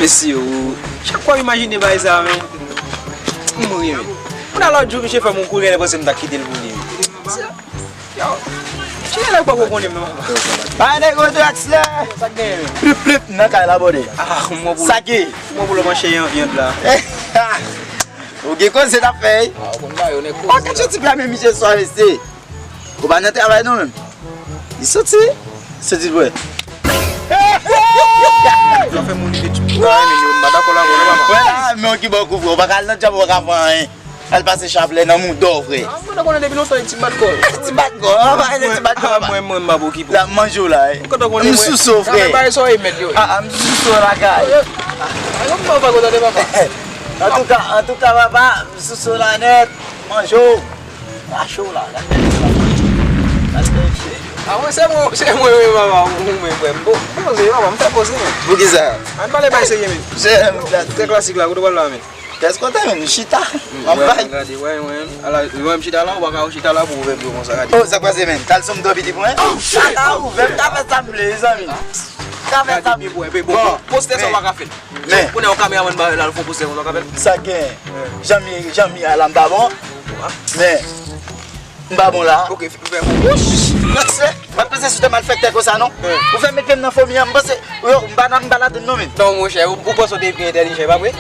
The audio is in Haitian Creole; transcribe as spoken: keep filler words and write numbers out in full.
Mesye, ou, chak fwa m imajine bagay sa, men, m ri, men. Moun nan lòt jou, misye fè m yon koulè, lè panse m ta kite l pou li, men. Yo, chile la pa ko konnen, men, papa. Bay nèg Rodrex la. Sa k genyen, men? Plip, plip, nan kay la, bòde. Ah, mwen pou... Sa k ye? Mwen pou lè manche yon vyann la. Ou gen koze n ap fè, wi. Ah, ou konn ba yo nèg koze. Ou ka soti pla men misye swa, mesye. Ou pa nan travay non menm. Li soti, soti bwè. Sa fè moun li te tchoup la, men yo, m pa dakò la, non, papa. Ah, men ki bò kouvri, ou pa ka al nan djab, ou pa ka fè anyen. Al pase chaplè nan mouda w, frè. Ah, mwen konnen depi lontan, ti bat kò. Ti bat kò, ah, pa rele ti bat kò, ah, papa. Mwen, mwen, m pa pou ki pou. La manje w la, eh. M kontan konnen, m mwen, souse w, frè. Bagay sa, e mèt yo. Ah, ah, m souse w lakay. Ah, yo, m pa kontan de papa. Antouka, antouka, papa, m souse w la nèt. Manje w. Pa cho la, gad bèl sa. Gad bèl che. Ah, mwen, se mwen, se mwen, wi, papa, mwen, mwen, mwen. Bon, poze, papa, m fè poze, mwen. Poukisa? Ann pale bay serye, men. Se, se trè klasik la, kote w pral la, men? Kès kontan, men, chita. An bay. Gade, wè, wè. Ala, wè, m chita la, ou pa ka chita la pou ouvè biro konsa, gade. Oh, sa k pase, men? Kalson m dòmi li pou mwen? Ata ouvè, m ka fè sa m vle, mezanmi. M ka fè sa m vle. Bon, postè sa w pa ka fè. Men. Kounye a yon kameramann bare la, l fè yon postè konsa, w ka fè l. Sa gen. Jan m ye, jan m ye a la, m pa bon. Men, m pa bon la. Ok, fè bon. Wouch! Mwen se, mwen panse sou te malfektè konsa, non? Ou fè met pye m nan fomi an, m panse, yo, m pa nan, m pa ladann non, men. Non, monchè, ou, ou panse w te pi entèlijan, e pa vre?